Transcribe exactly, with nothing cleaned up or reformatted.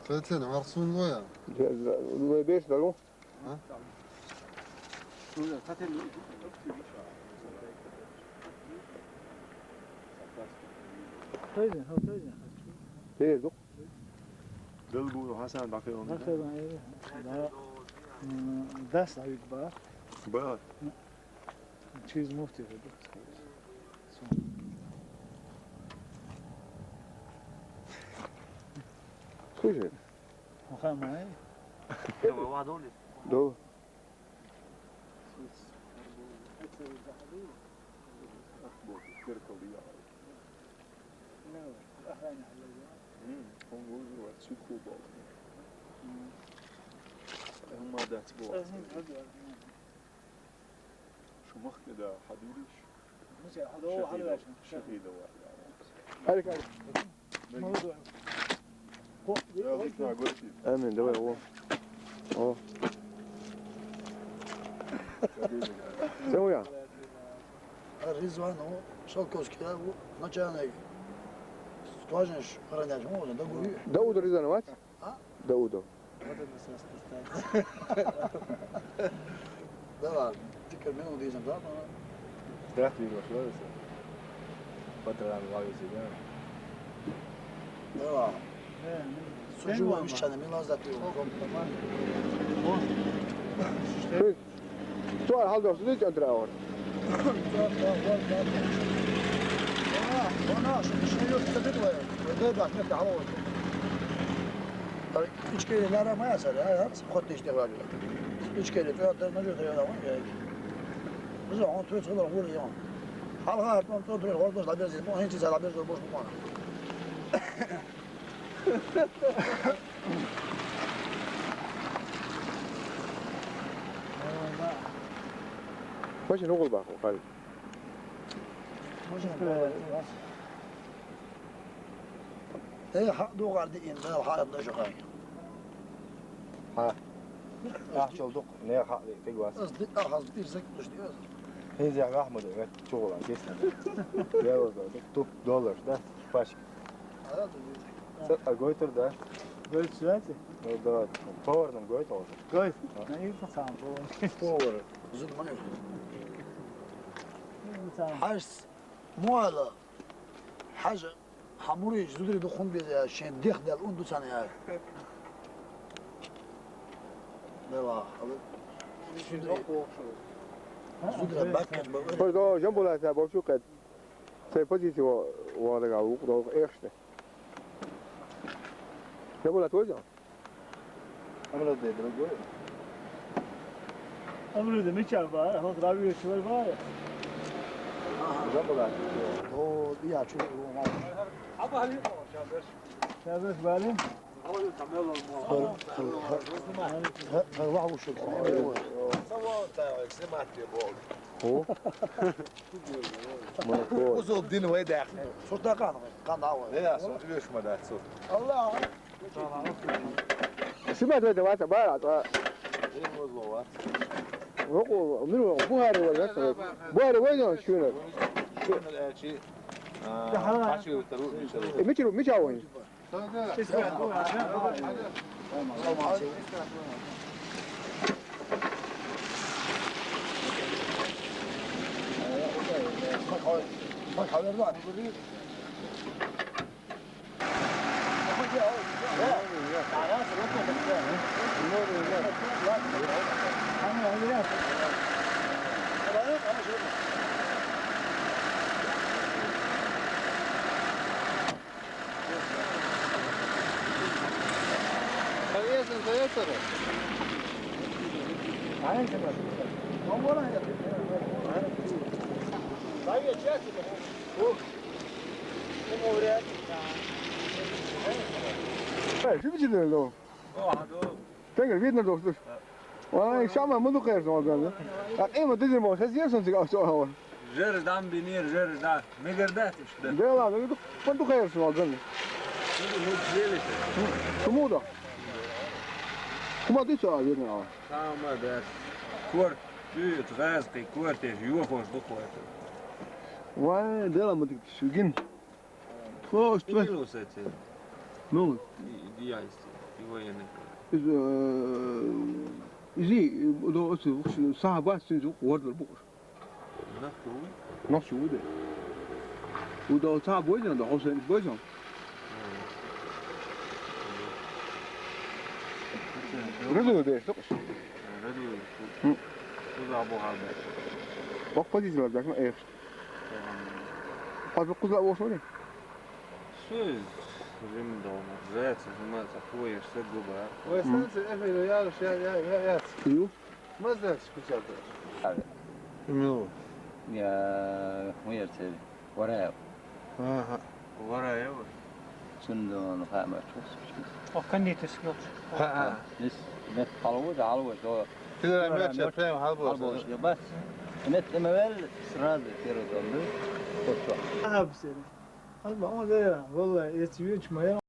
Цецен, гьар сунлу я? Вай беш дару? А? Тойзен, хо, тойзен. Тезук. Дылгу Хасан дакъы он. Дакъы он, э, да. М, дас авид ба. Ба. Чиз муфти ба. Слушай. Мухаммад. До. Мм, он вузу ва цуку бо. Мм. Амма дат бо. Шумахтеда хьадуриш. Шахида, шахида ва. Алик, алик. Амин, давай, о. О. Сен вуя? Ризван, о, Шелковский, я, о, начальник. Скважина охраняет, о, да, губи. Дауда Ризван, вац? А? Дауда. Вот это сейчас представь. Да ладно, ты как минут дизель, да, мама? Да, ты его шлёпаешься. Патрон валится, да? Да ладно. Сужу обещали, мы нас запьём. Суал гьалдасда чӀантӀра авар. Вана, вана, шу дишни юрт сабит вая. Дай бах, мекта гьалават. Ичкери лара мая сара, а, а, хотдеш де вагла. Ичкери, то, то, на, то, я, я. Биза, он, то, то, гур, я. Гьалгьар, то, то, то, гур, то, лабез, то, гьинчи за лабез, то, бош, то. Машин угъул баху, хал. Э, хӀакъ дугӀар диъин, дала хӀарам да шугӀай. Хьа. Ахчалдукъ, не хӀакъли фигвас. Аз ди-, а, аз дирзек душ диъаз. ХӀинзи Ахмад, вет чугъула, кис. Ява, туп доллар, да? Пачка. Ара, да, дирзек. Сат, а гойтер, да? Гойтер, знаете? Ну, да, повар нам гойтер. Гойтер? А. На их сам повар. Повар. Зуд май. Хьарс, муала. Хьажа, хьамуриш, зудри духун безе, шен дех дел ун дуцана я. Бела, хала. Зудри баккач ба. Пойдо, жамбулата, борчу кет. Цей позицию варага, ук, ук, эхште. Жамбулат, возьо? Амру де другой. Амру де мича бар, хот рави чувар бар. Жамбулат. О, я чу. Аба хали. Шабеш. Шабеш барин. Хар, хар, хар, хар, ваху шуд. Снимать тебе, Бог. О. Молоко. Узо дин вай дах. Сурта кан, кан да вай. Я, сурта веш ма да, сурта. Аллах. Сима да вата бара, та. Рин возло ва. Воку, мир воку, Бухари ва, да. Бухари ва, да, шуна. Шуна, э, чи, а, бачи тару, мичару. Э, мичару, мича вон. Эй, шибичи дердо. Тегер видно дос дос. Вай, шама муду кайрсон алган. А эма дизим ол, хез ерсон тига авто аван. Жер ждан бинир, жер ждан. Мегер дат ишде. Дела, муду кайрсон алган. Шумуда. Кума дицо а видно. Сама дат. Кор, тют, газ, кой, кор, те, юхош, духош. Вай, дела мудик шугин. Хо, что? Минус эти. Ну. И, и я, естественно. Его я не говорю. Из, э, изи, до оцу саба синзу вордал бу. Нахуй. Нахуй да. Уда оца бойдан, да хосен бойдан. Разу да, что? Разу. Куда бухал? Бак позиция да, эх. Пазу кузла ошо. Су рим дома. Заяц, зима, сахуя, все губа. Ой, станция, эфир, я, я, я, я, я. Ю? Мазда скучал. Мило. Я, муер цели. Вараев. Ага. Вараев. Цундон хама чус. О, кондитер скилч. Ха. Лис, мет халву да, халву да. Тилер мет ча прям халбу. Халбу да бас. Мет эмевел сразу передонду. Кочо. Абсен. Алба, о да, валла, эти юч моя.